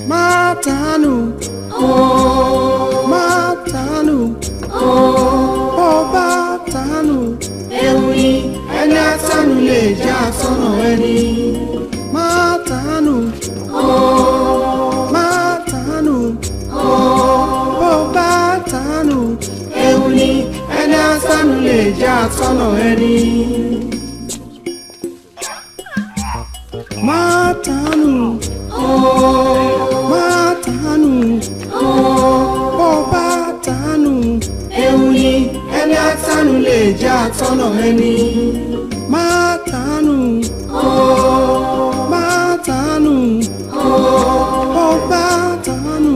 Má tánú, má tánú, bó bá tánú, ewu ni ẹni àtánú lè jẹ́ àtọ́nà ẹni. Má tánú, má tánú, bó bá tánú, ewu ni ẹni àtánú lè jẹ́ àtọ́nà ẹni. Má tánú, má tánú, bó bá tánú, ewu ni ẹni àtánú lè jẹ́ àtọ́nà ẹni. Má tánú, má tánú, bó bá tánú,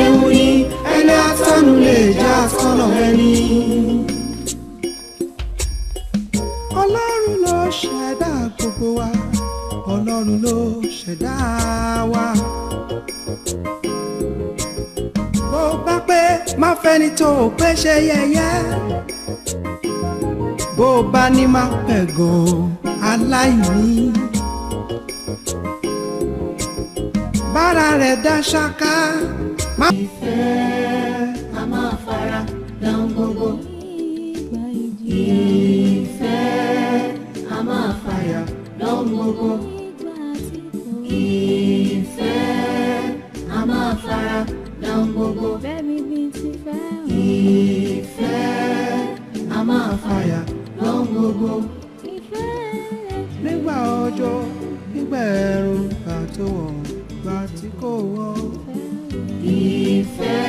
ewu ni ẹni àtánú lè jẹ́ àtọ́nà ẹni. Ọlọ́run ló ṣẹ̀dá gbogbo wa, Ọlọ́run ló ṣẹ̀dá wa. Bó bá pé má fẹ́ni tó pé ṣe yẹ̀yẹ́, bó bá ní má pẹ̀gàn aláìní. Bára rẹ̀ dá ṣáká. Ìfẹ́ a máa fara dán gbogbo. Ìfẹ́ a máa fàyà dán gbogbo. Ìfẹ́ a máa fara dán gbogbo. Ìfẹ́ a máa fàyà dán gbogbo. Nígbà ọjọ́, nígbà ẹ̀rùn, gbà tó wọ̀, gbà tí kò wọ̀. Ìfẹ́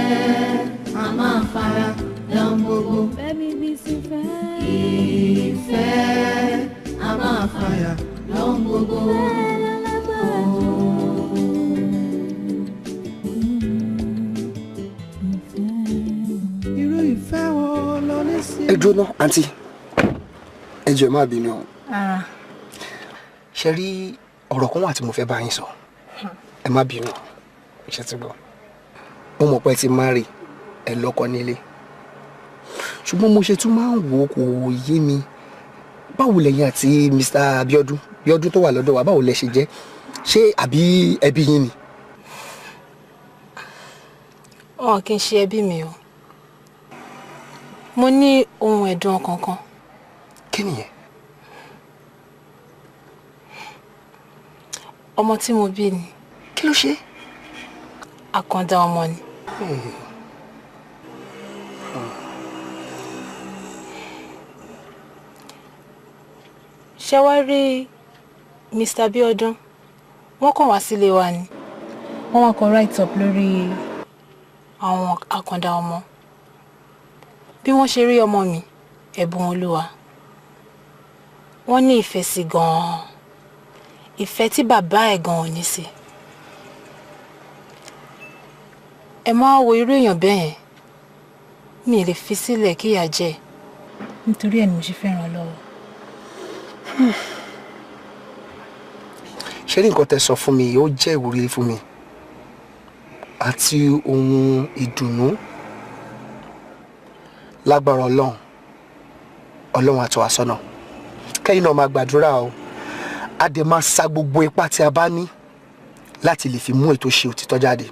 a máa fara dán gbogbo. Ìfẹ́ a máa fàyà dán gbogbo. Irú ìfẹ́ wo lo ní sí? Ẹ dúró ná, àǹtí, ẹ jọ̀ọ́ ẹ má bínú o. Ṣe rí ọ̀rọ̀ kan wà tí mo fẹ́ bá yín sọ, ẹ má bínú, ṣe ti gbọ́. Mo mọ̀ pé ẹ ti marry, ẹ lọ́kọ nílé, ṣùgbọ́n mo ṣe tún máa ń wò ó kò yé mi. Báwo lẹ̀yin àti Mr. Abiodun Bíọ́dún tó wà lọ́dọ̀ wa, báwo lẹ ṣe jẹ́? Ṣé àbí ẹbí yín ni? Wọn kì í ṣe ẹbí mi o. Mo ní ohun ẹ̀dùn ọkàn kan. Kí nìyẹn? Ọmọ tí mo bí ni. Kí ló ṣe? Àkàndá ọmọ ni. Ṣé wá rí Mr. Abiodun, wọ́n kàn wá sílé wa ni. Wọ́n wá kọ write up lórí àwọn àkàndá ọmọ. Bí wọ́n ṣe rí ọmọ mi, ẹ̀bùn Olúwa. Wọ́n ní ìfẹ́ sí gan-an. Ìfẹ́ tí bàbá ẹ̀ gan-an ò ní sí. Ẹ máa wo irú èèyàn bẹ́ẹ̀ yẹn. Mi ì lè fi sílẹ̀ kí ìyà jẹ. Nítorí ẹ̀ ni mo ṣe fẹ́ràn lọ́wọ́. Ṣé ní nǹkan tẹ́ sọ fún mi, ó jẹ́ ìwúrí fún mi àti ohun ìdùnnú. Lágbára Ọlọ́run, Ọlọ́run á tọ́ wa sọ́nà. Kẹ́yìn náà máa gbàdúrà o. A dẹ̀ máa sa gbogbo ipá tí a bá ní láti lè fi mú ètò ṣe òtítọ́ jáde.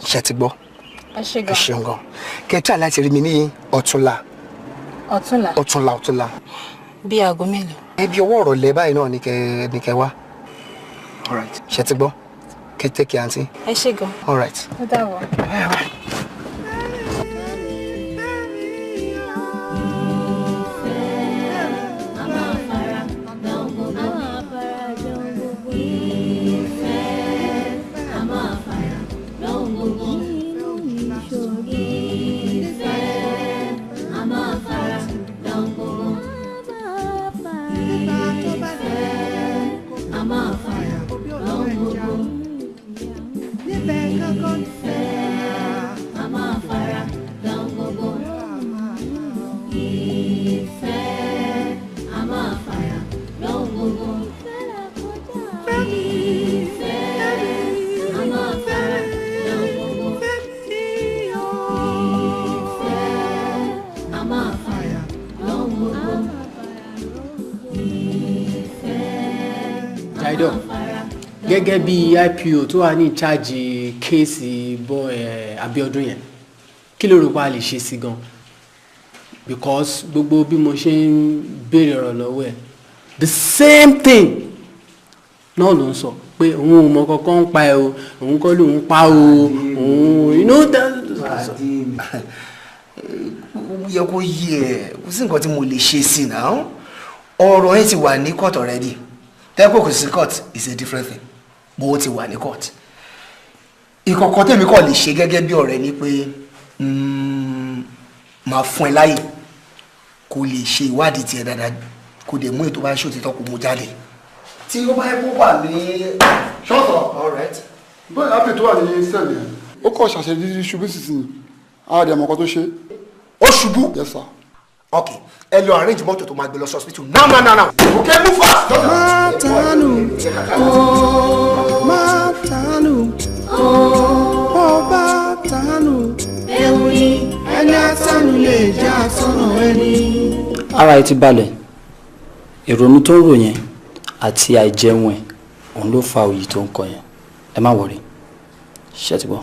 Ṣé ti gbọ́? Ẹ ṣé Ẹ gan. ṣeun gan. Kẹ́tà láti rí mi ní ọ̀túnla. Ọ̀túnla. Ọ̀túnla, ọ̀túnla. Bí aago mélòó? Ẹbí ọwọ́ ọ̀rọ̀lẹ́ báyìí náà ní kẹ wá. All right. Ṣé ti gbọ́? Kẹ́ take care, àǹtí. Ẹ ṣé gan. All right. Ó dàbọ̀. A máa fara dán gbogbo. Ìfẹ́ a máa fara dán gbogbo. Ìfẹ́ a máa fara dán gbogbo. Ìfẹ́ a máa fara dán gbogbo. Níbẹ̀ kankan. Ìfẹ́ a máa fara dán gbogbo. Ìfẹ́ a máa fara dán gbogbo. Ìfẹ́ a máa fara dán gbogbo. Ìfẹ́ a máa fara dán gbogbo. Ìfẹ́ a Jaido, máa fara. Gẹ́gẹ́ bí IPO tó wà ní ìcháàjì case bọ́ Abíọ́dún yẹn, kí ló rò pa lè ṣe sí gan? Because gbogbo bí mo ṣe ń béèrè ọ̀rọ̀ lọ́wọ́ ẹ̀, the same thing náà ló ń sọ pé òun ò mọ kankan ń pa ẹ o, òun kọ́ lòun pa o, òun you know that. Ó yẹ kó yé ẹ, kò sí nǹkan tí mo lè ṣe sí náà. Ọ̀rọ̀ yẹn ti wà ní court already. Tẹ́kọ̀ kò sí court is a different thing, bó o ti wà ní court. Ìkọ̀kọ̀ tèmi kọ̀ lè ṣe gẹ́gẹ́ bí ọ̀rẹ́ ni pé máa fún ẹ láyè kó lè ṣe ìwádìí tiẹ̀ dáadáa, kó dẹ̀ mú ètò bá ṣòtítọ́ kó mú jáde. Tí ó bá yẹ kó wà ní ṣọ́ọ̀tọ̀. All right. Bóyá àpè tó wà ní sẹ́ẹ̀lì yẹn, ó kọ̀ ṣàṣeyọrí ṣubú sísìn, á dẹ̀ mọ̀ nǹkan tó ṣe. Ó ṣubú. Yes sir. Ok, ẹ lọ arrange mọ́tò tó máa gbé lọ sí hospital now now now now. Ok, move fast. Má tánú, má tánú, ọba tánú, ewu ni ẹni àtánú lè jẹ́ àtọ́nà ẹni. Ara ẹ ti balẹ̀, ìrònú tó ń rò yẹn àti àìjẹun ẹ̀ òun ló fa òyì tó ń kọ yẹn. Ẹ má wọrí, ṣe ti gbọ́.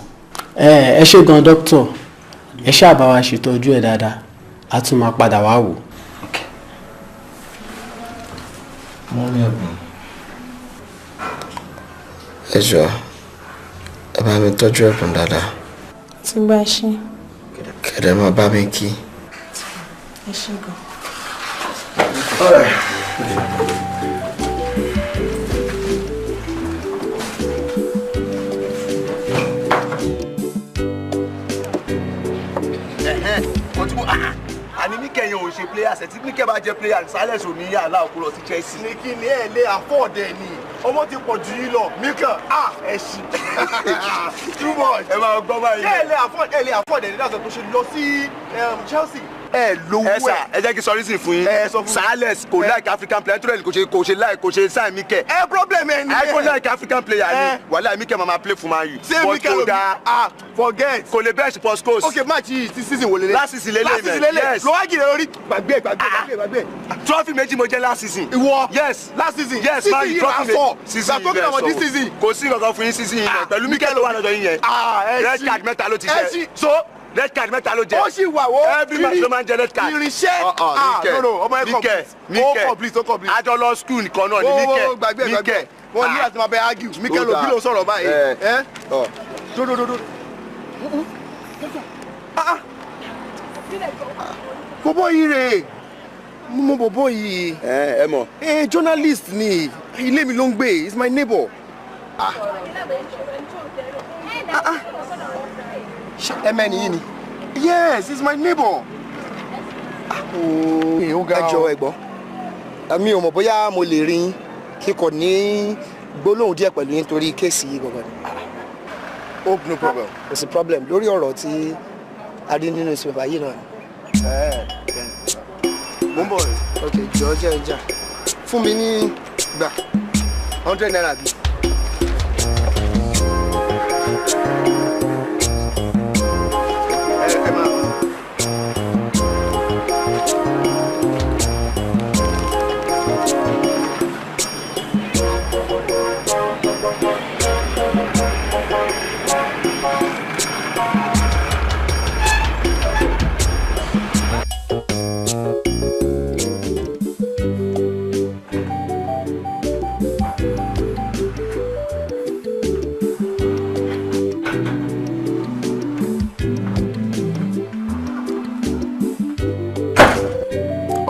Ẹ ṣé gan dókítà, ẹ ṣáà bá wa ṣètọ́jú ẹ dáadáa, a tún máa padà wá wò. Mummy ẹ̀bùn, ẹ jọ̀ọ́ ẹ bá mi tọ́jú ẹ̀bùn dáadáa. Ti gba ṣe. Kẹ̀dẹ̀ máa bá mi kí. Ẹ ṣé gan. Àní Mikel yẹn ò ṣe player ṣe, tí Mikel bá jẹ player Silence ò ní yà aláwọ̀ lọ sí Chelsea. Ní kí ni ẹ lè afford ẹ ni, ọmọ ti pọ̀ jù yín lọ, Mikel ah ẹ ṣì too much. Ẹ máa gbọ́ báyìí. Ẹ lè afford ẹ lè afford ẹ ní láti tó ṣe lọ sí Chelsea. Ẹ lówó ẹ. Ẹ sà, ẹ jẹ́ kí n sọ reason fún yín. Silence kò like African player, nítorí kò ṣe like kò ṣe sign Mikel. Ẹ problem ẹ ni. Ẹ kò like African player ni, wàhálà Mikel máa play fún Man U. Ṣé Mikel obi ah forget. Kò lè bench for Scholes. Ok, match yìí ti season wo lele? Last season lele mẹ. Last season lele. Yes. Lọ́wọ́ jìnnà lórí gbàgbé gbàgbé gbàgbé gbàgbé. Trophy méjì mo jẹ last season. Ìwọ. Yes. Last season. Yes, Man U trophy méjì. Season yìí bẹ́ẹ̀ sọ. Kò sí nǹkan fún yín season yìí mẹ pẹ̀lú Mikel ló wà lọ́dọ̀ yín yẹn. Red card mẹ́ta ló ti jẹ. So red card mẹ́ta ló jẹ. Ó sì wà wó. Every match ló máa ń jẹ red card. Irinṣẹ́. Ah no no, ọmọ ẹ complete. Ó complete, ó complete. Àjọ lọ school nìkan náà ni Mikel. Ó gbàgbé gbàgbé. Wọ́n ní láti máa bẹ argue. Mikel òbí ló sọ̀rọ̀ báyìí. Dodododo. Bọ̀bọ̀ yìí rè, mo mọ bọ̀bọ̀ yìí. Ẹ mọ̀. Ẹ journalist ni, ilé mi ló ń gbé, he's my neighbor. Ẹ mẹ́ni yìí ni. Yes, he's my neighbor. Ẹ jọ̀ọ́ ẹ gbọ́, mi ò mọ̀ bóyá mo lè rí yín kíkọ ní gbólóhùn díẹ̀ pẹ̀lú yín torí case yìí gangan ni. Oh, no problem. Kò sí problem lórí ọ̀rọ̀ tí a rí nínú newspaper yìí náà ni. Mo ń bọ̀ rẹ̀. Ok, jọ̀ọ́ jẹ́ ìjà. Fún mi ní gbà 100 naira bí.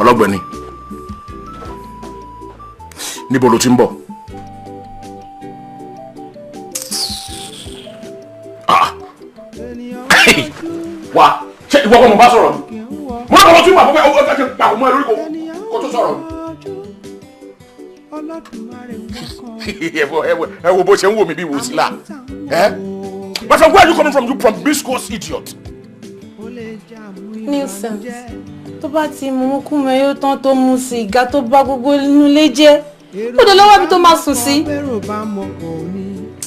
Ọlọ́gbẹ́ni, níbo ló ti ń bọ̀? Wá, ṣé ìwọ kọ́ mo bá sọ̀rọ̀ ni? Mo náà lọ sí ìwà fún ẹ, ó fẹ́ pa òun ẹ lórí kó tó sọ̀rọ̀ ni. Ẹ wo bó ṣe ń wò mí bí wòsílà. My friend, where are you coming from, you promiscuous idiot? Nuisance. Tó bá ti mú kú mẹ́yó tán tó mú sìgá tó bá gbogbo inú ilé jẹ́, ó dé lọ́wọ́ ibi tó máa sùn sí. Bẹ́rù bá mọ̀kọ̀ ní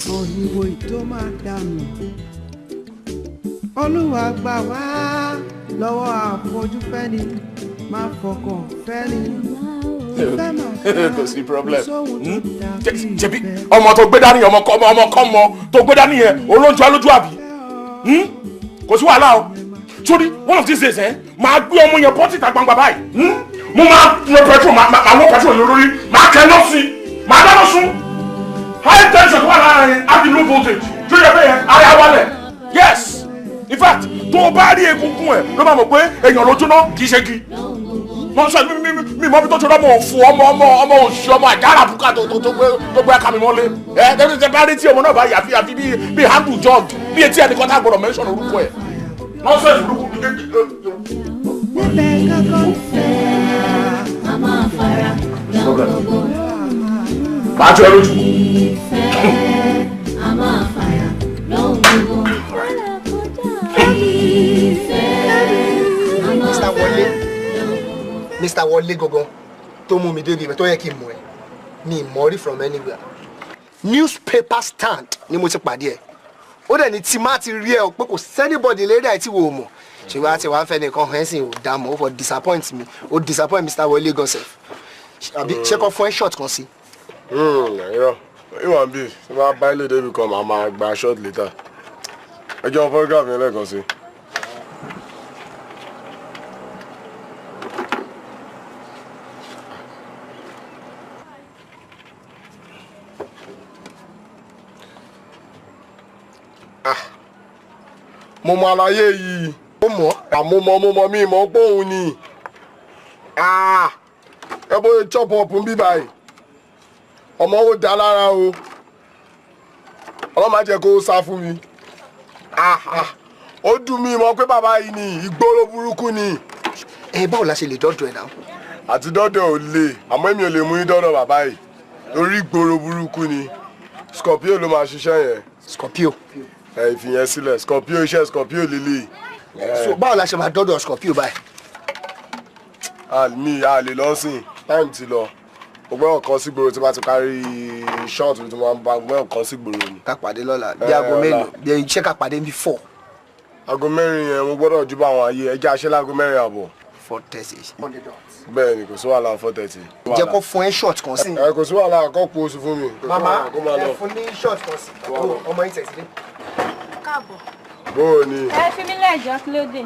òyìnbó tó máa dànù. Olúwa gbà wá lọ́wọ́ àfojúfẹ́ni, má fọkàn fẹ́ni. Kò sí problem. Ṣebí ọmọ tó gbé dání ọmọ kọ́mọ tó gbé dání yẹn olóńjọ lójú àbí? Kò sí wàhálà o. Sórí one of these days ẹ máa gbé ọmọ yẹn bọ́ síta gbangba báyìí. Mo máa lọ petrol máa wọ petrol yẹn lórí máa kẹ́ lọ sí máa dáná sun. High tension tó wà lára yẹn á di low voltage. Sórí ẹgbẹ́ yẹn ara wálẹ̀. Yes! In fact, tó o bá rí egungun ẹ̀ ló máa mọ̀ pé èèyàn ló jóná kì í ṣe gi. Mo sọ mi mọ bí tó ṣọlá mọ òfu ọmọ ọmọ ọmọ òṣì ọmọ àjàrà bùkà tó gbé aka mi mọ́lé. Ẹ ẹ bá rí tí ọmọ náà bá yàfi àfi bí handle jog bí etí ẹnìkan tá a gbọdọ̀ mention orúkọ ẹ̀. Nonsense burúkú. Màá jọ ẹ lójú. Mr. Wọlé, Mr. Wọlé gangan tó mú mi débi ibẹ̀ tó yẹ kí n mọ̀ ẹ́ mi mọ̀ rí from anywhere. Newspaper stand ni mo ti pàdé ẹ̀. Ó dẹ̀ ní tí má ti rí ẹ o pé kò sẹ́nibọ̀dì lérí àìtí wo mọ̀. Ṣùgbọ́n àti wàá fẹ́ nìkan hàn ẹ́ sìn ò dá mọ̀ ó fọ disappoint mi ó disappoint Mr. Wọlé gan sef. Àbí ṣé kò fún ẹ short kan sí? Irọ́ ìwọ̀n bíi tí wọ́n bá ilé débi kan màá máa gba short later. Ẹ jẹun photograph yẹn lẹ́ẹ̀kan sí. Mo mọ àlàyé yìí. Ó mọ̀ àmọ́ mo mi mọ̀ pé òun ni. Ẹ bóyá chop up ń bí báyìí. Ọmọ ó dá lára o. Ọlọ́run má jẹ́ kó sá fún mi. Ó dùn mí mọ̀ pé bàbá yìí ni ìgboro burúkú ni. Ẹ báwo la ṣe lè dọ́dọ̀ ẹ̀ náà? Àti dọ́dọ̀ ò le, àmọ́ èmi ò lè mú yín dọ́dọ̀ bàbá yìí. Torí ìgboro burúkú ni. Scorpio ló máa ṣiṣẹ́ yẹn. Scorpio. Ẹ ìfìyẹn sílẹ̀, Scorpio iṣẹ́ Scorpio lélẹ̀. So báwo la ṣe máa dọ́dọ̀ Scorpio báyìí? Mi a lè lọ sìn, time ti lọ. Mo gbọ́dọ̀ kan sí gbòòrò tí bá ti parí short tí mo bá gbọ́dọ̀ kan sí gbòòrò ni. Ká pàdé lọ́la bí aago mélòó bí iṣẹ́ ká pàdé bí 4. Aago 4 yẹn mo gbọ́dọ̀ júbà àwọn ayé ẹjẹ́ aṣẹ́ láago 4:30. 4:30. Bẹ́ẹ̀ ni kò sí wàhálà 4:30. Jẹ́ kó fún ẹ short kan sí. Ẹ kò sí wàhálà kó po oṣù fún mi. Màmá ẹ fún ní short kan sí. Ọmọ yìí tẹ̀sí dé. Káàbọ̀. Bóò ni. Ẹ fi mí lẹ́jọ́ kí ló dé?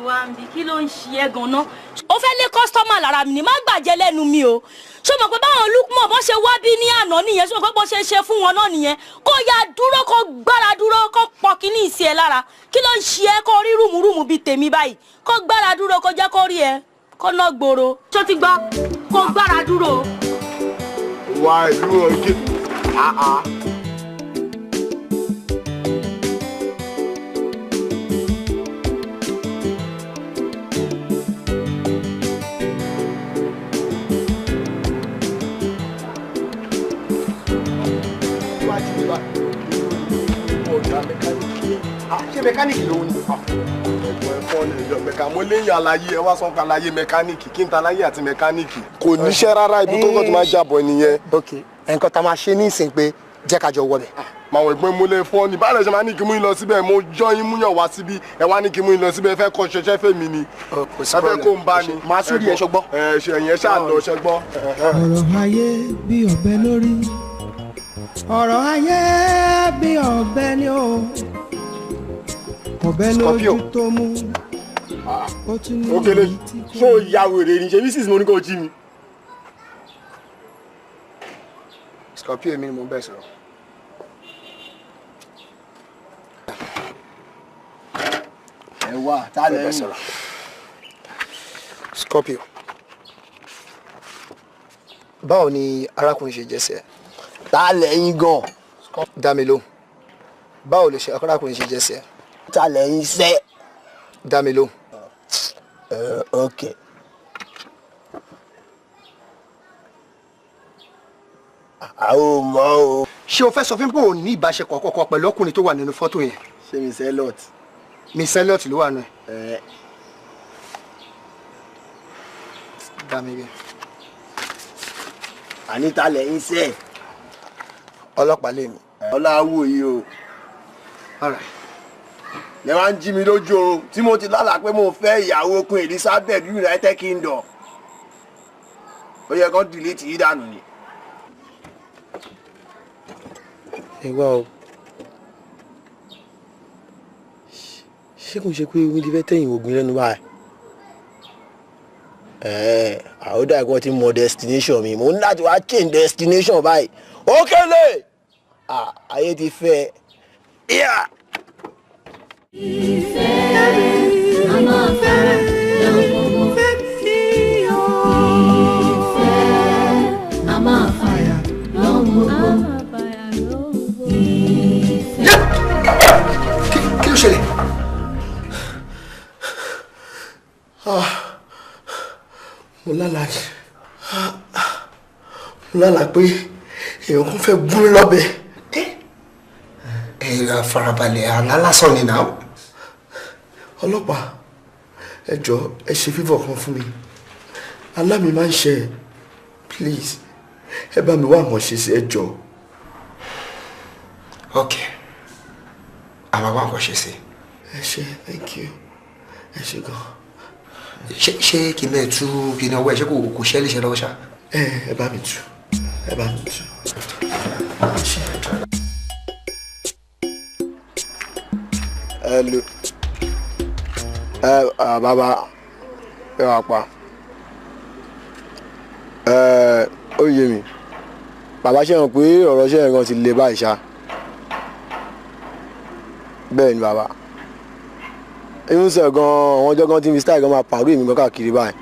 Wà ń bí kí ló ń ṣe ẹ́ gan-an? Ó fẹ́ lé kọ́sítọ́mà lára mi ni, má gbàjẹ́ lẹ́nu mi o. Ṣé o mọ̀ pé báwọn Lukman bó ṣe wá bí ní àná nìyẹn? Ṣé o mọ̀ pé bó ṣe ṣe fún wọn náà nìyẹn? Kó ya dúró kó gbára dúró kó pọ̀ kíní ìsì ẹ lára. Kí ló ń ṣe ẹ́ kó rí rùmùrùmù bíi tèmi báyìí? Kó gbára dúró kó jẹ́ kó rí ẹ kó ná gbòòrò. Ṣé o ti gbọ́? Kó gbára dúró. Wá ìlú ọ̀gẹ́. Ṣé mẹkáníìkì lòun ni? Ẹ̀gbọ́n ẹ̀fọ́ ni ìjọ mẹka mo léyìn àlàyé ẹ wá sọ pé àlàyé mẹkáníìkì kí n ta àlàyé àti mẹkáníìkì. Kò níṣẹ́ rárá ibi tó kàn tó máa jábọ̀ nìyẹn. Ok, nǹkan tá a máa ṣe ní ìsìn pé jẹ́ ká jọ wọbẹ̀. Màwọn ẹ̀gbọ́n mo lè fọ́ ni báyìí lè ṣe máa ní kí mú yín lọ síbẹ̀ mo jọ yín múyàn wá síbí ẹ wá ní kí mú yín lọ síbẹ̀ ẹ fẹ́ kọ́ ṣẹṣẹ́ fèmí ni. Kò sí ẹ fẹ́ kó ń bá ni. Màá sórí ẹ ṣọgbọ́. Ẹ ṣe ẹ̀yìn ẹ ṣáà lọ ṣẹgbọ́. Ọ̀rọ̀ ayé bí ọ̀bẹ lórí. Ọ̀rọ̀ ayé bí ọ̀bẹ ni o. Ọ̀bẹ lójú tó mú. Ó tún ní Okele, ṣó o ya wèrè ni? Ṣe bí sísè mo ní kó jí mi. Scorpio mi ni mo ń bẹ̀ sọ̀rọ̀. Ẹ wá tá lẹ́yìn. Scorpio, báwo ni arákùnrin ṣe jẹ́ sí ẹ? Ta lẹ́yìn gan. Dá mi lóhùn. Báwo lè ṣe arákùnrin ṣe jẹ́ sí ẹ? Ta lẹ́yìn sẹ́. Dá mi lóhùn. Ok. A ò mọ̀ o. Ṣé o fẹ́ sọ fún mi pé o ní ìbáṣepọ̀ kankan pẹ̀lú ọkùnrin tó wà nínú fọ́tò yẹn? Ṣé Miss Elliot? Miss Elliot ló wà nù ẹ. Dá mi rí. Àní ta lẹ́yìn sẹ́. Ọlọ́pàá lè mi. Ọláwò yìí o. All right. Lẹ wá ń jí mi lójú oorun tí mo ti lálàá pé mo fẹ́ ìyàwó Queen Elizabeth United Kingdom. Ó yẹ kán delete yìí dànù ni. Ẹ wá o, ṣé kò ń ṣe pé wíńdí fẹ́ tẹ̀yìn ògùn lẹ́nu báyìí? Ẹ̀ẹ́, àwòdà ẹ̀kọ́ ti mọ destination mi, mo ní láti wá change destination báyìí. Ó kélé, ayé ti fẹ́ ẹ. Ìfẹ́ a máa fẹ́ lọ́wọ́. Ìfẹ́ a máa fàyà lọ́wọ́. Ìfẹ́. Kí ló ṣẹlẹ̀? Mo lálàá, mo lálàá pé èèyàn kan fẹ́ gún mi lọ́bẹ. Ẹ farabalẹ̀, àlá lásán ni náà. Ọlọ́pàá, ẹ jọ̀ọ́, ẹ ṣe fífọ̀ kan fún mi. Alá mi máa ń ṣe, please, ẹ bá mi wá àmọ̀ ṣe sí, ẹ jọ̀ọ́. Ok, àwa wá nǹkan ṣe sí. Ẹ ṣé, thank you, ẹ ṣé gan. Ṣé kí n bẹ́ẹ̀ tú kí ní ọwọ́ ẹ, ṣé kò ṣẹ́ léṣe lọ́wọ́ ṣá? Ẹ bá mi tú, ẹ bá mi tú. Hello. Ẹ bàbá, ẹ wà pa. Ẹ ó yé mi. Bàbá, ṣe hàn pé ọ̀rọ̀ ṣe nǹkan ti le báyìí ṣá. Bẹ́ẹ̀ ni bàbá. Irun sẹ̀ gan-an, àwọn ọjọ́ gan tí mi style gan máa pàrọ̀ èmi gan káàkiri báyìí.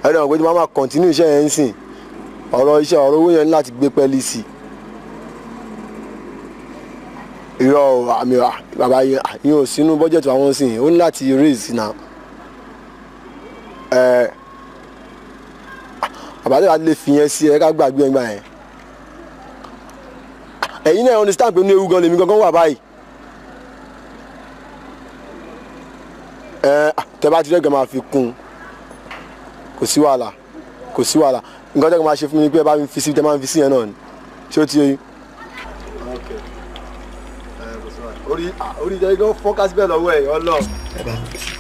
Ẹ dẹ̀ mọ̀ pé tí wọ́n máa continue iṣẹ́ yẹn ń sìn. Ọ̀rọ̀ iṣẹ́, ọ̀rọ̀ owó yẹn ní láti gbé pẹ́ẹ́lí sí i. Irọ́ o, àmì bàbá yẹn ò sínú bọ́jẹ̀tì àwọn sìn, ó ní láti raise náà. Ẹ bàbá tí wàá lè fi yẹn sí, ẹ ká gbàgbé ẹgbà yẹn. Ẹ̀yin náà understand pé inú ewu gan lèmi gangan wà báyìí. Ẹ tẹ bá ti rẹ́gbẹ̀ẹ́ máa fi kún un, kò sí wàhálà, kò sí wàhálà. Nǹkan tẹ́ kí n máa ṣe fún mi ni pé ẹ bá mi fi sí, tẹ máa fi sí yẹn náà ni. Ṣé ó ti yé yín? Orí orí jẹ́ kí wọ́n fọ́ká síbẹ̀ lọ́wọ́ ẹ̀ ọlọ́. Ẹ bá mi tú.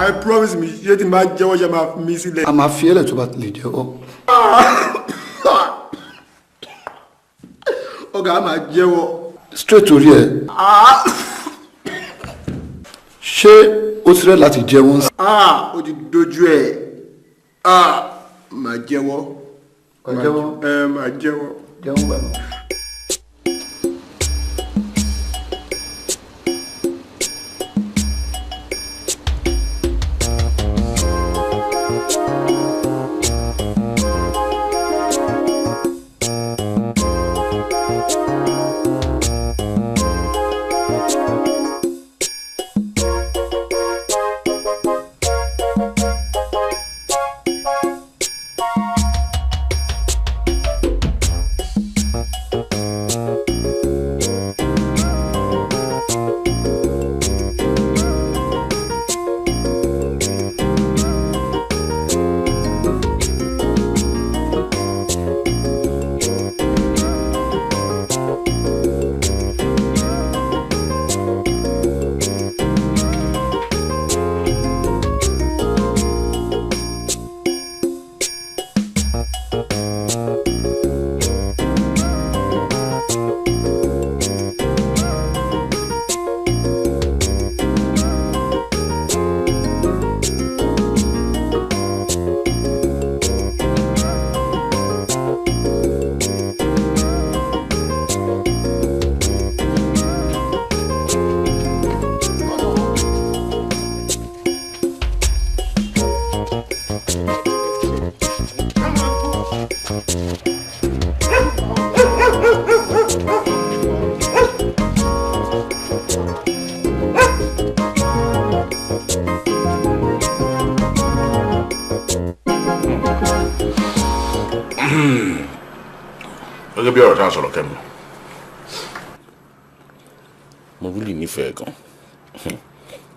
I promise me, ṣé tí n bá jẹ́wọ́ ṣe máa fi mí sílẹ̀. A máa fi ẹlẹ̀ tó bá lè jẹ́wọ́. Ọ̀gá, a máa jẹ́wọ́. Straight orí ẹ. Ṣé o ti rẹ́ láti jẹ́wọ́? Ó ti dojú ẹ̀. Máa jẹ́wọ́. Máa jẹ́wọ́? Ẹ máa jẹ́wọ́. Jẹ́wọ́ gbà náà. Gẹ́gẹ́ bí ọ̀rọ̀ tá a sọ̀rọ̀ Kẹ́mi, mo really nífẹ̀ẹ́ gan,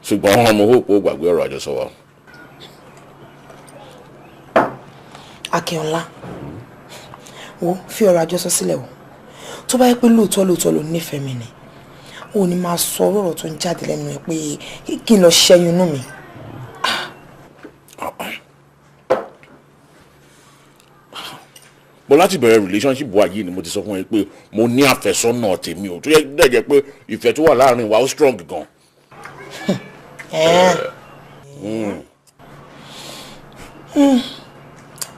ṣùgbọ́n mo hope ó gbàgbé ọ̀rọ̀ àjọsọ wa. Akínọlá, wo fi ọ̀rọ̀ àjọsọ sílẹ̀ o. Tó bá yẹ pé lóòótọ́ lóòótọ́ ló nífẹ̀ẹ́ mi ni, o ní máa sọ ọ̀rọ̀ tó ń jáde lẹ́nu ẹ pé kí n lọ ṣẹ́yún inú mi. Bọ́ láti bẹ̀rẹ̀ relationship wa yìí ni mo ti sọ fún ẹ pé mo ní àfẹ́sọ́nà tèmi o, tó yẹ dẹ̀ jẹ́ pé ìfẹ́ tó wà láàrin wa ó strong gan.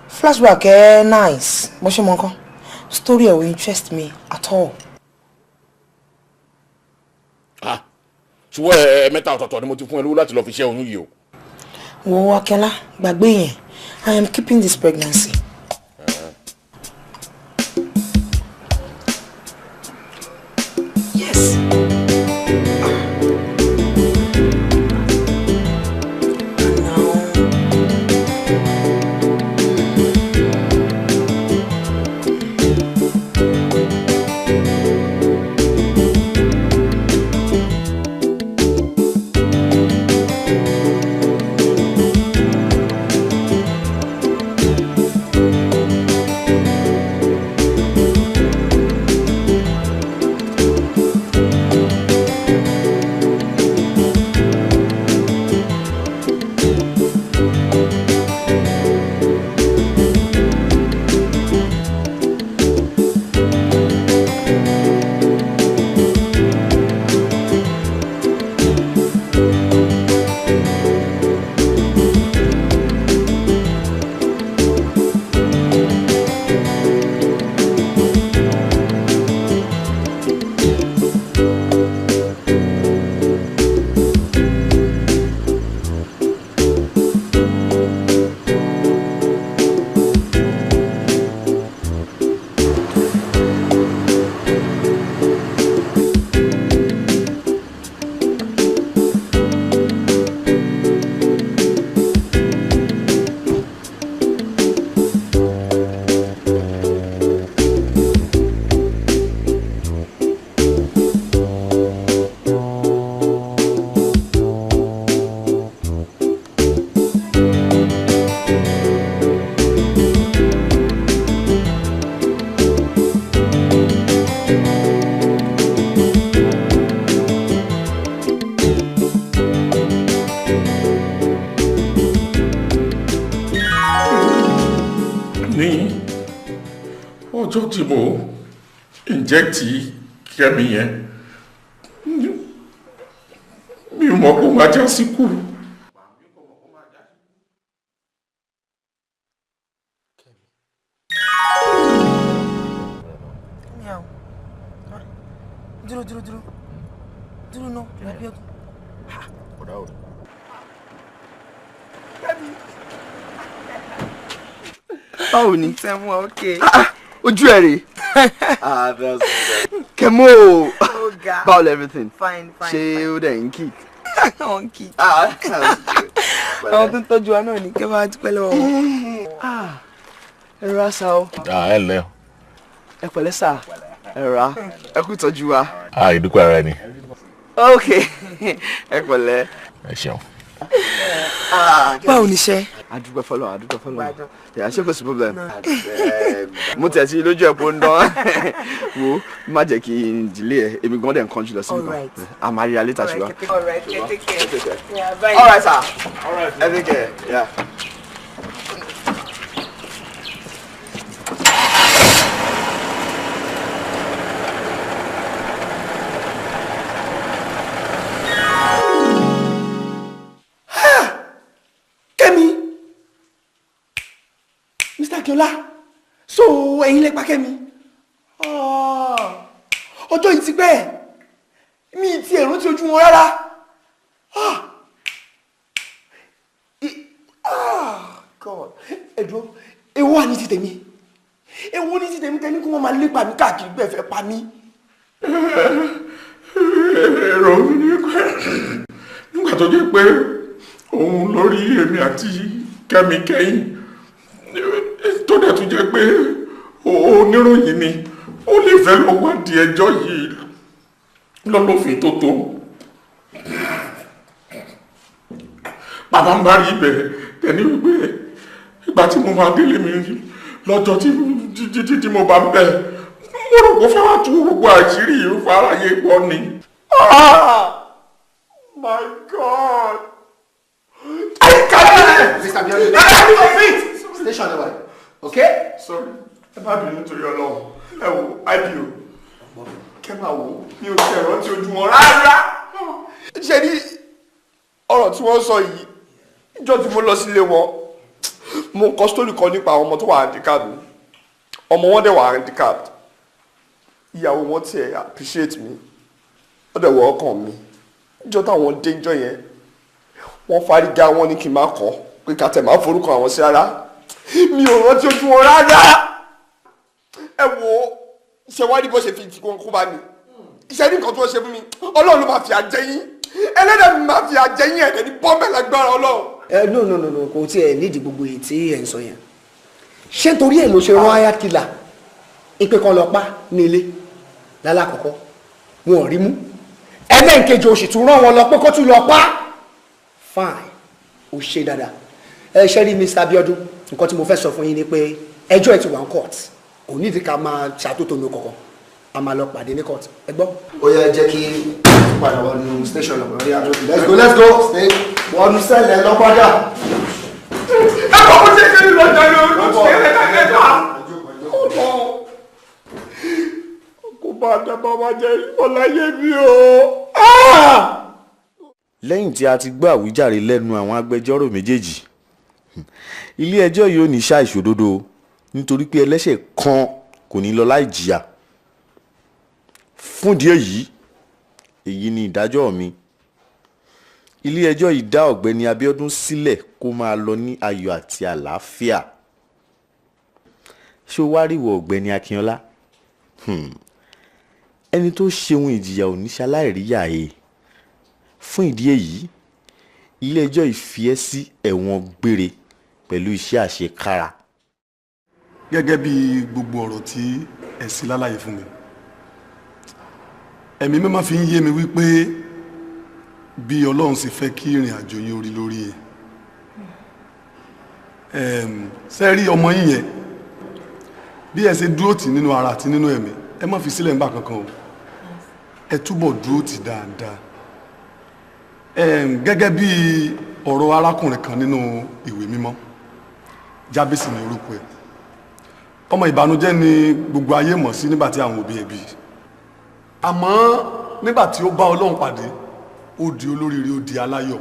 Flashback ẹ nice, bó ṣe mọ nǹkan, story ẹ ò interest me at all. Ṣùgbọ́n ẹ mẹ́ta ọ̀tọ̀ọ̀tọ̀ ni mo ti fún ẹ lówó láti lọ fi ṣẹ́ oyún yìí o. Wo Akínọlá, gbàgbé yẹn, I am keeping this pregnancy. Yes. Ọjọ́ tí mo inject Kẹ́mi yẹn, mi mọ̀ kó máa já sí kú. Dúró dúró dúró dúró náà Abíọ́dún. Báwo ni? Tẹ̀mú okay. Ojú ẹ rè. Kẹ́mọ́ o. Báwo lẹ everything? Fine, fine. Ṣé ó dẹ̀ ń kick? Ó ń kick. Àwọn tó ń tọ́jú wa náà ní kẹ́ bá dúpẹ́ lọ́wọ́ wọn. Ẹ rọra sá o. Ẹ ǹlẹ́ o. Ẹ pẹ̀lẹ́ sá. Ẹ rọra. Ẹ kú ìtọ́jú wa. Ìdúpẹ́ ara ẹni. Ok. Ẹ pẹ̀lẹ́. Ẹ ṣeun. Báwo ni iṣẹ́? Adúpẹ́ fọ́lọ́run, adúpẹ́ fọ́lọ́run. Yà ṣé kò sí problem. Mo tẹ̀ sí lójú ẹ̀ pé ó ń dán. Wo má jẹ́ kí n delay ẹ̀, èmi gan dẹ̀ ń kánjú lọ síbi kan. A máa ríra later ṣùgbọ́n. All right, take care. Yeah, bye. All right, sir. All right. Take care. Yeah. Akínọlá, so ẹ̀yin lẹ pa Kẹ́mi. Ọjọ́ yìí ti pẹ́, mi ti ẹ̀rọ ti ojú wọn rárá. God, ẹ̀dùn, èwo wà ní ti tèmi? Èwo ní ti tèmi tẹ́ni kí wọ́n máa lépa mi káàkiri bẹ́ẹ̀ fẹ́ pa mí. Èrò mi ni pé nígbà tó jẹ́ pé òun lórí èmi àti Kẹ́mi kẹ́yìn, tó dẹ̀ tún jẹ́ pé oníròyìn ni, Ó lè fẹ́ lọ wádìí ẹjọ́ yìí lọ́lọ́fin tó tó. Bàbá ń bá rí ibẹ̀ tẹ̀lé wípé ìgbà tí mo máa délé mi lọ́jọ́ tí mo bá ń bẹ̀, mo rò kó fẹ́ wá tú gbogbo àṣírí yìí fáráyé gbọ́ ni. My God! I can't! Mr. Abiodun, I station ẹ wà, okay? Sorry, ẹ má bínú torí Ọlọ́run. Ẹ wo IPO, kẹ́ máa wò mi ò tẹ̀ rántí ojú wọn rárá. Ṣé ní ọ̀rọ̀ tí wọ́n sọ yìí, ìjọ́ tí mo lọ sílé wọn, mo kọ sítórì kan nípa àwọn ọmọ tó wà handicapped. Ọmọ wọn dẹ̀ wà handicapped. Ìyàwó wọn tiẹ̀ appreciate mi, ó dẹ̀ wọ ọkàn mi. Ìjọ́ táwọn dé ìjọ́ yẹn, wọ́n fárígá wọn ní kí n má kọ́ pé ká tẹ̀ máa forúkọ àwọn sí rárá. Mi ò rántí ojú wọn rárá. Ẹ wo ṣe wá ní bó ṣe fi kó bá mi. Iṣẹ́ ní nǹkan tó ṣe fún mi, Ọlọ́run ló máa fi àjẹ yín. Ẹlẹ́dàá mi máa fi àjẹ yín, ẹ̀dẹ̀ ní bọ́m̀bẹ̀ lágbára Ọlọ́run. Ẹ no no no no, kò tiẹ̀ nídìí gbogbo èyí tí ẹ̀ ń sọ yẹn. Ṣé nítorí ẹ̀ ló ṣe rán aya kìlà ìpè kan lọ pa ní ilé lálákọ̀ọ́kọ́ wọn ò rí mú, ẹlẹ́ǹkejì oṣù tún rán wọn lọ pé kó tún lọ pa. Fine, ó ṣe dáadáa. Ẹ ṣe rí Mr. Abiodun, nǹkan tí mo fẹ́ sọ fún yín ni pé ẹjọ́ ẹ̀ ti wà ní court, kò nídìí ká máa ṣàtótónu kankan, a máa lọ pàdé ní court. Ẹ gbọ́. Ó yẹ jẹ́ kí padà wọnú station lọ rí àjọ. Let's go, let's go. Stay wọnú sẹ́lẹ̀ lọ́pàdà. Ẹ kọ́ bó ṣe ṣe ní lọ́jà ní olùsí ẹ̀ẹ́dẹ́gbẹ̀ta. Kò bá dábàá wá jẹ́ ìfọláyé mi o. Lẹ́yìn tí a ti gbọ́ àwíjàre lẹ́nu àwọn agbẹjọ́rò méjèèjì, ilé-ẹjọ́ yóò ní ṣàìṣòdodo nítorí pé ẹlẹ́ṣẹ̀ kan kò ní lọ láì jìyà. Fúndìí èyí, èyí ni ìdájọ́ mi. Ilé-ẹjọ́ yìí dá ọ̀gbẹ́ni Abíọ́dún sílẹ̀ kó máa lọ ní ayọ̀ àti àlàáfíà. Ṣé o wá rí ìwọ ọ̀gbẹ́ni Akínọlá? Ẹni tó ṣeun ìjìyà ò ní ṣaláìríyà e. Fún ìdí èyí, ilé-ẹjọ́ yìí fi ẹ́ sí ẹ̀wọ̀n gbére pẹ̀lú iṣẹ́ àṣekára. Gẹ́gẹ́ bí gbogbo ọ̀rọ̀ tí ẹ sì lálàyé fún mi, ẹ̀mí mímọ́ fi ń yé mi wípé bí Ọlọ́run sì fẹ́ kí ìrìn àjò yín orí lórí ẹ̀. Ṣé rí ọmọ yín yẹn, bí ẹ ṣe dúró tì nínú ara àti nínú ẹ̀mí, ẹ má fi sílẹ̀ ńgbà kankan o. Ẹ túbọ̀ dúró tì dáadáa. Gẹ́gẹ́ bí ọ̀rọ̀ arákùnrin kan nínú ìwé mímọ́, Jábésì ní orúkọ ẹ̀. Ọmọ ìbànújẹ́ ni gbogbo ayé mọ̀ sí nígbà tí àwọn òbí ẹ̀ bí. Àmọ́ nígbà tí ó bá Ọlọ́run pàdé, ó di olóríire, ó di aláyọ̀.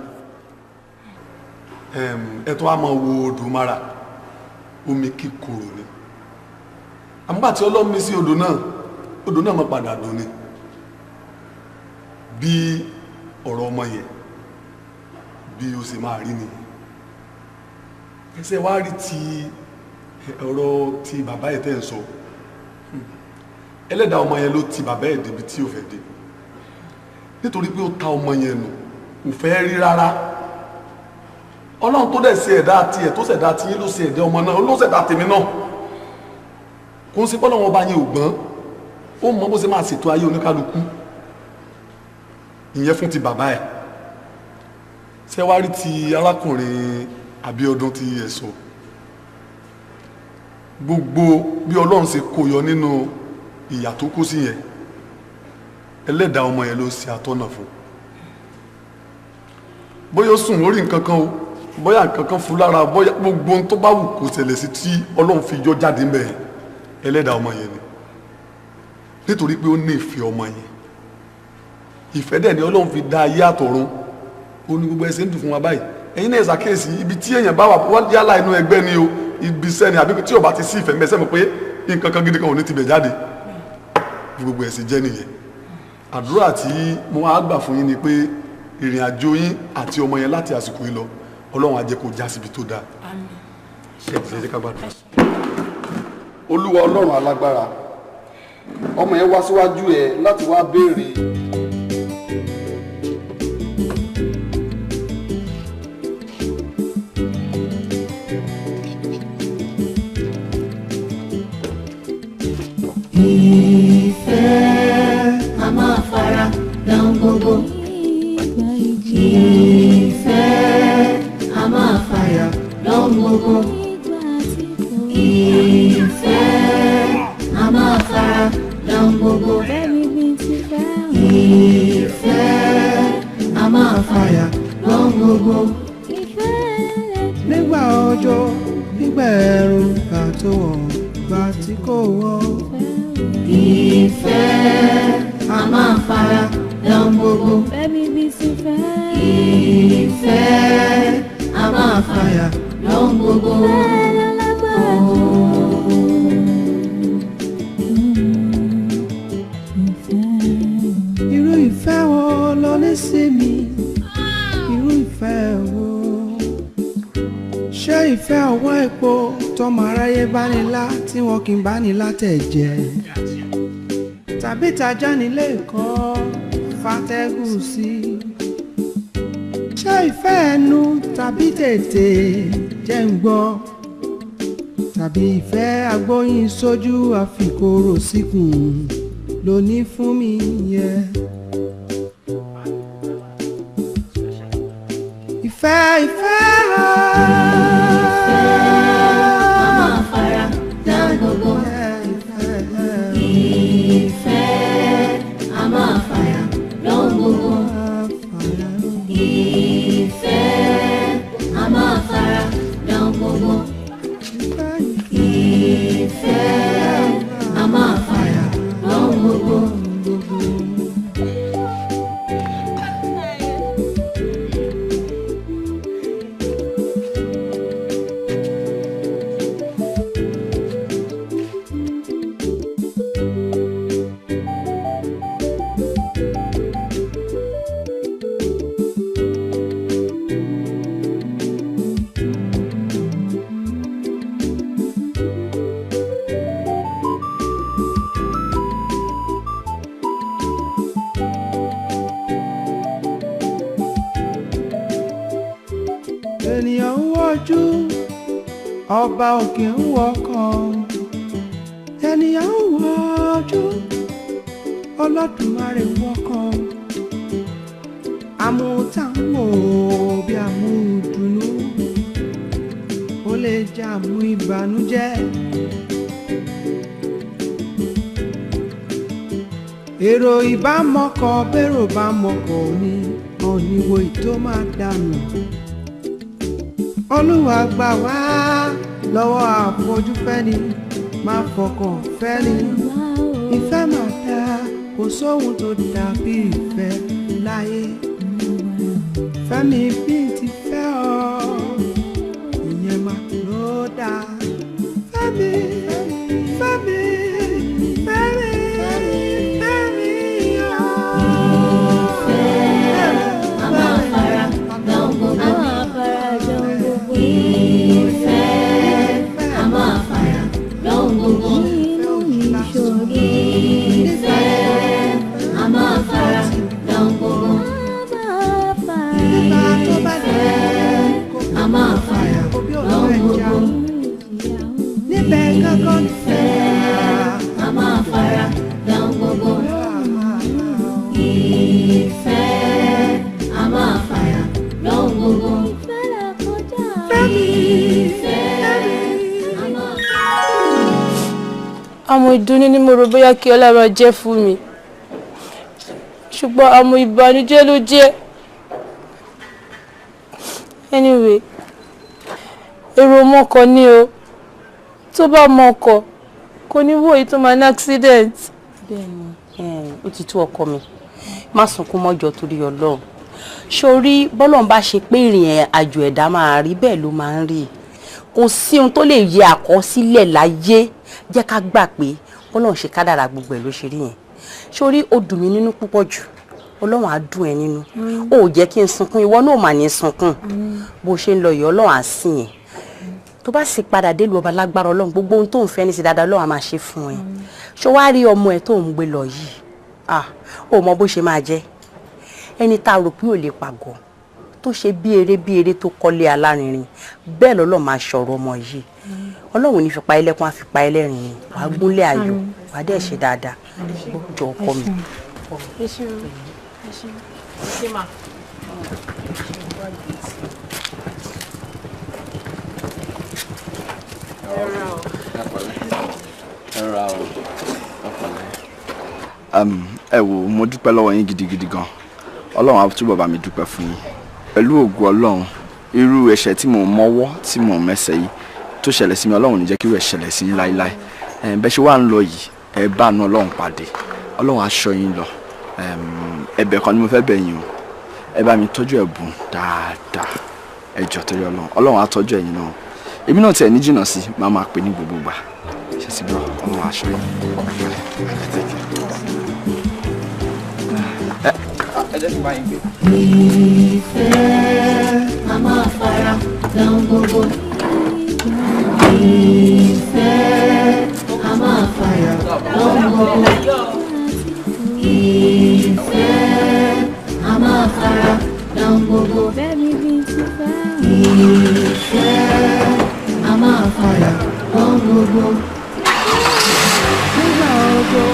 Ẹ tó wá máa wo odò Mara, omi kíkorò ni. Àmọ́ nígbà tí Ọlọ́run mí sí odò náà máa padà dùn ni. Bí ọ̀rọ̀ ọmọ yẹn bí ó sì máa rí nìyẹn. Ẹsẹ̀ wá rí ti ọ̀rọ̀ ti bàbá ẹ̀ tẹ́ ń sọ. Ẹlẹ́dàá ọmọ yẹn ló ti bàbá ẹ̀ débi tí ò fẹ́ dé, nítorí pé ó ta ọmọ yẹn nù, kò fẹ́ rí rárá. Ọlọ́run tó dẹ̀ ṣe ẹ̀dá tiẹ̀, tó ṣẹ̀dá tiyín, ló ṣe ẹ̀dá ọmọ náà, ló ṣẹ̀dá tèmi náà. Kò ń ṣe pé Ọlọ́run ọba yẹn ò gbọ́n, ó mọ bó ṣe máa ṣètò ayé oníkálukú. Ìyẹn fún ti bàbá ẹ̀. Ṣé wá rí ti arákùnrin Abíọ́dún tí ẹ sọ, gbogbo bí Ọlọ́run ṣe kó yọ nínú ìyà tó kó sí yẹn, ẹlẹ́dàá ọmọ yẹn ló ṣe àtọ́nà fún. Bóyá ó sùn lórí nǹkan kan o, bóyá nǹkan kan fún lára, bóyá gbogbo ohun tó bá wù kó ṣẹlẹ̀ sí tí Ọlọ́run fi yọ jáde ń bẹ̀, ẹlẹ́dàá ọmọ yẹn ni. Nítorí pé ó ní ìfẹ́ ọmọ yẹn, ìfẹ́ dẹ̀ ni Ọlọ́run fi dá ayé àtọ̀run. Ó ní gbogbo ẹsẹ̀ ń dùn fún wa báyìí. Ẹ̀yin náà ṣàkíyèsí ibi tí èèyàn bá wà, wọ́n yálà inú ẹgbẹ́ ni o, ibi iṣẹ́ ni, àbí tí ò bá ti sí ìfẹ́ mẹ́sẹ̀ mọ̀ pé nǹkan kan gidi kan ò ní tibẹ̀ jáde. Bí gbogbo ẹ̀sìn jẹ́ nìyẹn. Àdúrà tí mo wá gbà fún yín ni pé ìrìn àjò yín àti ọmọ yẹn láti àsìkò yìí lọ, Ọlọ́run á jẹ́ kó já síbi tó dáa. Ṣé ẹ jẹ́ ká gbàdúrà. Olúwa Ọlọ́run alágbára, ọmọ yẹn wá síwájú ẹ láti wá béèrè. Ìfẹ́ a máa fara dán gbogbo. Ìfẹ́ a máa fàyà dán gbogbo. Ìfẹ́ a máa fara dán gbogbo. Ìfẹ́ a máa fàyà dán gbogbo. Nígbà ọjọ́, nígbà ẹ̀rùn, gbà tó wọ̀, gbà tí kò wọ̀. Ìfẹ́ a máa fara dán gbogbo. Ìfẹ́ a máa fàyà dán gbogbo. Irú ìfẹ́ wo lo ní sí mi? Irú ìfẹ́ wo? Ṣé ìfẹ́ ọwọ́ epo tọmọ aráyé bá ní lá tí wọn kì í bá ní látẹ̀ jẹ? Tàbí tajá nílé ẹ̀kọ́ fàtẹ́gùn sí? Ṣé ìfẹ́ ẹnu tàbí tètè jẹ́ ń gbọ́? Tàbí ìfẹ́ agbóyin sójú àfikòrò síkùn ló ní fún mi yẹ? Ìfẹ́ ìfẹ́ Ìfẹ́ a máa fara dán gbogbo. Ìfẹ́ a máa fara dán gbogbo. Ìfẹ́ a máa fara dán gbogbo. Ìfẹ́ a máa fara dán gbogbo. Ènìyàn ń wojú, ọba òkè ń wọkàn. Ènìyàn ń wojú, Olódùmarè ń wọkàn. Àmútàwò bí àmúdùnú, ó lè jẹ́ àmú ìbànújẹ́. Èrò ìbámọ̀kọ bérò bá mọ̀kọ ní òníwò ìtó máa dànù. Olúwa gbà wá lọ́wọ́ àfojúfẹ́ni, máa fọkàn fẹ́ni. Ìfẹ́ máa dá, kò sóhun tó dàbí ìfẹ́ láyé. Fẹ́mi bí ti fẹ́ ọ, ìyẹn máa ló dá. Fẹ́mi, fẹ́mi, fẹ́mi, fẹ́mi ọ. Ìfẹ́ a máa fara dán gbogbo. Ìfẹ́ a máa fara dán gbogbo. Ìfẹ́ a máa fara dán gbogbo. Ìfẹ́ a máa fara dán gbogbo. Níbẹ̀ gángan Ìfẹ́ a máa fara dán gbogbo. Ìfẹ́ a máa fara dán gbogbo. Ìfẹ́ a máa Àmọ́ ìdùnnú ni mo rò bóyá kí ọlá máa jẹ́ fún mi, ṣùgbọ́n àmọ́ ìbànújẹ́ ló jẹ́. Anyway, èrò mọ́kọ ni o, tó bá mọ́kọ kò ní wò yìí tó máa ní accident. Bẹ́ẹ̀ni, ó ti tó ọkọ mi, má sunkún mọ́jọ torí Ọlọ́run. Sórí bọ́lọ́run bá ṣe pé ìrìn àjò ẹ̀dá máa rí bẹ́ẹ̀ ló máa ń rí. Kò sí ohun tó lè yẹ àkọsílẹ̀ láyé, jẹ́ ká gbà pé Ọlọ́run ṣe kádàrà gbogbo ẹ̀ ló ṣe rí yẹn. Sórí ó dùn mí nínú púpọ̀ jù, Ọlọ́run á dùn ẹ́ nínú. Ó jẹ́ kí n sunkún, ìwọ náà mà ní sunkún. Bó ṣe ń lọ yìí Ọlọ́run á sìn ẹ́. Tó bá sì padà délùú ọba lágbára Ọlọ́run, gbogbo ohun tó ń fẹ́ ní sí dáadáa Ọlọ́run á máa ṣe fún ẹ. Ṣó wá rí ọmọ ẹ tó ń gbé lọ yìí, ah, ó mọ bó ṣe máa jẹ́. Ẹni tá a rò pé ò lè pàgọ́ Tó ṣe bí eré tó kọ́lé alárinrin, bẹ́ẹ̀ lọ́lọ́ máa ṣọ̀rọ̀ ọmọ yìí. Ọlọ́run ní fipá ẹlẹ́kùn, àfipá ẹlẹ́rìn ni. Wàá gúnlẹ̀ ayọ̀, wàá dẹ̀ ṣe dáadáa. Jọ ọkọ mi. Ẹ ṣeun, ẹ ṣeun, ṣé mà. Ẹ wò, mo dúpẹ́ lọ́wọ́ yín gidigidi gan. Ọlọ́run á túbọ̀ bá mi dúpẹ́ fún yín. Pẹ̀lú ògo Ọlọ́run, irú ẹ̀ṣẹ̀ tí mò ń mọ́wọ́ tí mò ń mẹ́sẹ̀ yìí tó ṣẹlẹ̀ sí mi, Ọlọ́run ò ní jẹ́ kí irú ẹ̀ ṣẹlẹ̀ sí yín láéláé. Bẹ́ẹ̀ ṣe wá ń lọ yìí, ẹ bá àánú Ọlọ́run pàdé. Ọlọ́run á ṣọ́ yín lọ. Ẹ̀bẹ̀ kan ni mo fẹ́ bẹ̀ yín o. Ẹ bá mi tọ́jú Ẹ̀bùn dáadáa. Ẹ jọ̀ọ́ torí Ọlọ́run, Ọlọ́run á tọ́jú ẹ̀yin náà. Èmi náà tiẹ̀ ní jìnnà sí, máa máa pè ní gbogbo ìgbà. Ṣé ti gbọ́? Ọlọ́run á ṣọ́ yín. Ẹ jẹ́ kí n bá yín gbé. Ìfẹ́ a máa fara dán gbogbo. Ìfẹ́ a máa fara dán gbogbo. Ìfẹ́ a máa fara dán gbogbo. Ìfẹ́ a máa fara dán gbogbo. Nígbà ọjọ́,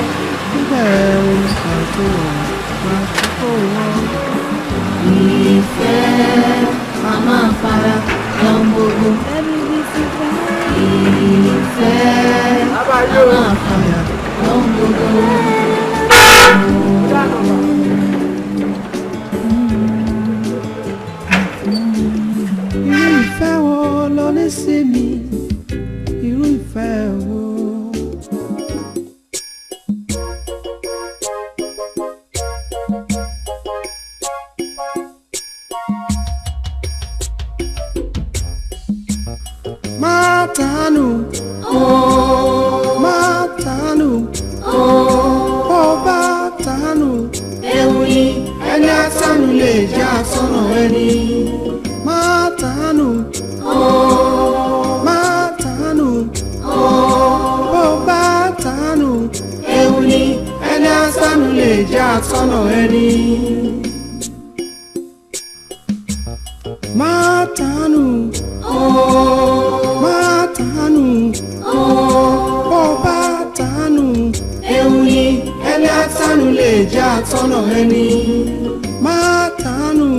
nígbà ẹ̀rùn àti ọ̀gbà tó wọ́n. Ìfẹ́ a máa fara dán gbogbo. Ìfẹ́ a máa fara dán gbogbo. Irú ìfẹ́ wo lo ní sí mi? Irú ìfẹ́ wo? Má tánú, má tánú, bó bá tánú, Ewu ni. Ẹni àtánú lè jẹ́ àsọ̀nà ẹni. Má tánú, má tánú, bó bá tánú, Ewu ni. Ẹni àtánú lè jẹ́ àsọ̀nà ẹni. Má tánú, má tánú, bó bá tánú, Ewu ni. Ẹni àtánú lè jẹ́ àtọ́nà ẹni. Má tánú,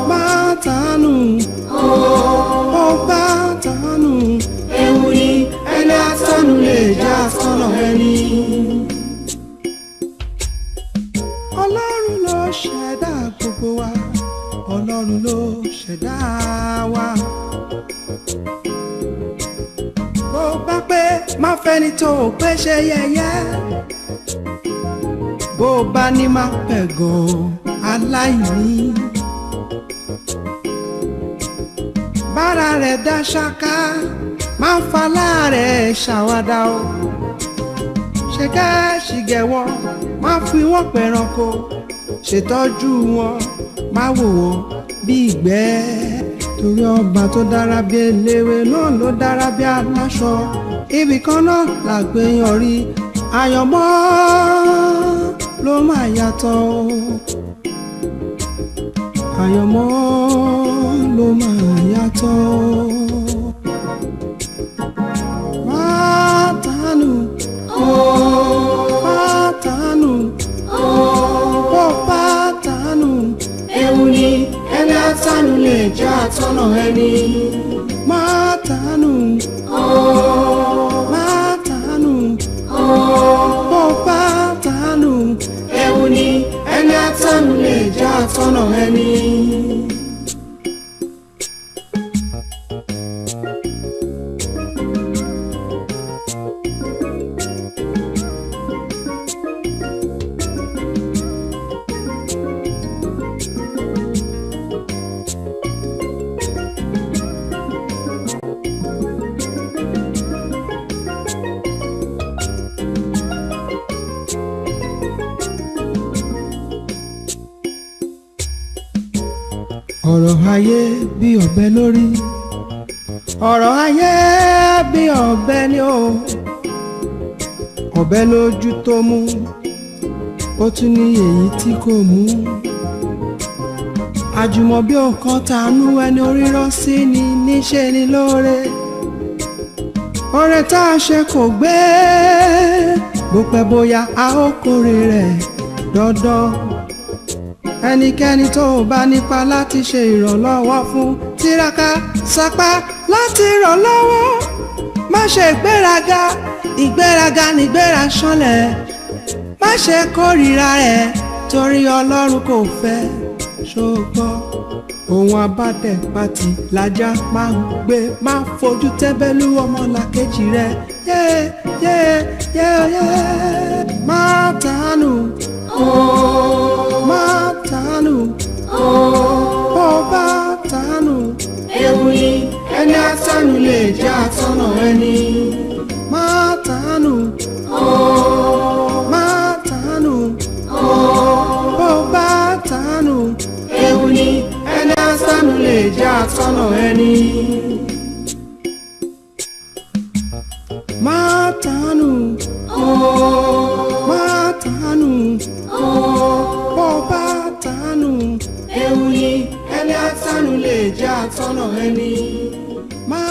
má tánú, bó bá tánú, Ewu ni. Ẹni àtánú lè jẹ́ àtọ́nà ẹni. Ọlọ́run ló ṣẹ̀dá gbogbo wa, Ọlọ́run ló ṣẹ̀dá wa. Bó bá pé má fẹ́ni tó o pé ṣe yẹ̀yẹ́, bó bá ní má pẹ̀gàn aláìní. Bára rẹ̀ dá ṣáká, má falá rẹ̀ ṣàwádà o. Ṣẹ̀kẹ́ ṣìgẹ̀ wọn, má fi wọ́n pẹranko, ṣètọ́jú wọn, má wò wọ́n bí ìgbẹ́. Torí ọba tó dára bí eléwé náà ló dára bí aláṣọ. Ibì kan náà làgbéyàn rí, àyànmọ́ ló máa yàtọ̀ o. Àyànmọ́ ló máa yàtọ̀ o. Má tánú, má tánú, bó bá tánú, Ewu ni. Ẹni àtánú lè jẹ́ àtọ́nà ẹni. Má tánú, má tánú, bó bá tánú, Ewu ni. Ẹni àtánú lè jẹ́ àtọ́nà ẹni. Ọ̀rọ̀ ayé bí ọ̀bẹ lórí, ọ̀rọ̀ ayé bí ọ̀bẹ ni o. Ọ̀bẹ lójú tó mú, ó tún ní èyí tí kò mú. Àjùmọ̀bí ò kan tàánú, ẹni orírọ́ sí ni níṣe ni lóore. Oore tá a ṣe kò gbé, bó pẹ́ bóyá a ó kórè rẹ̀ dandan. Ẹnikẹ́ni tó o bá nípa láti ṣe ìrànlọ́wọ́ fún, tiraka sapá láti ràn lọ́wọ́. Má ṣe ìgbéraga, ìgbéraga nígbéra ṣánlẹ̀. Má ṣe kórìíra rẹ̀ torí Ọlọ́run kò fẹ́ ṣùgbọ́n. Ohun abátẹ̀ pàtì lajá máa ń gbé, má fojú tẹ́bẹ́lú ọmọlàkejì rẹ̀. Yé yé yé yé má tàánù, má tàánù, bó bá tàánù ewu ni, ẹni àtànù lè jẹ́ àtọ̀nà ẹni. Má tàánù, má tàánù, bó bá tàánù ewu ni, ẹni àtànù lè jẹ́ àtọ̀nà ẹni. Má tàánù, má tàánù, bó bá tàánù ewu ni, ẹni àtànù lè jẹ́ àtọ̀nà ẹni. Má